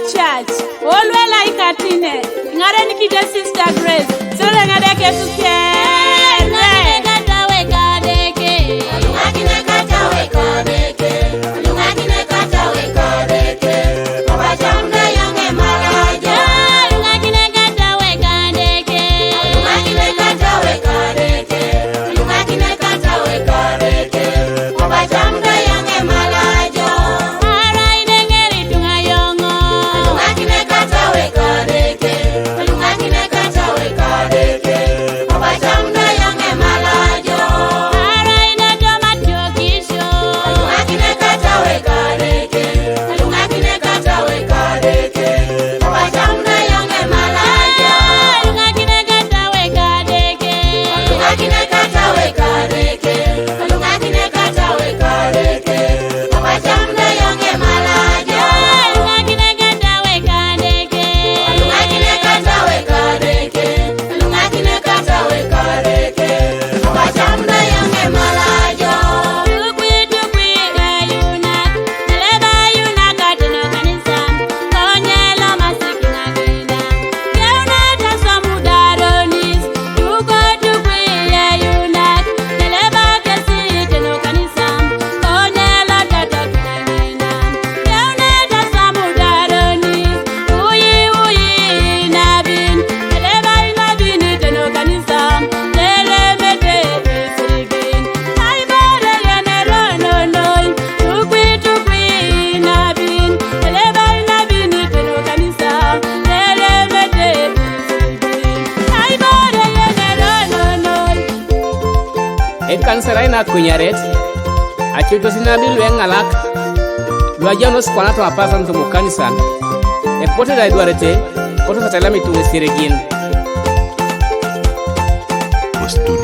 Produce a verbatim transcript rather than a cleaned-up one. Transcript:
Church, olwela ikatine, ng'aren kite Sister Grace, sole ng'ade kesu kere. Ekanisa lai na kunyaret, acutos inabi lueŋalak, luajanos kwana toma apasan toma kanisan, epote da idwarete, kotos atelem ituŋa esirigin. Poston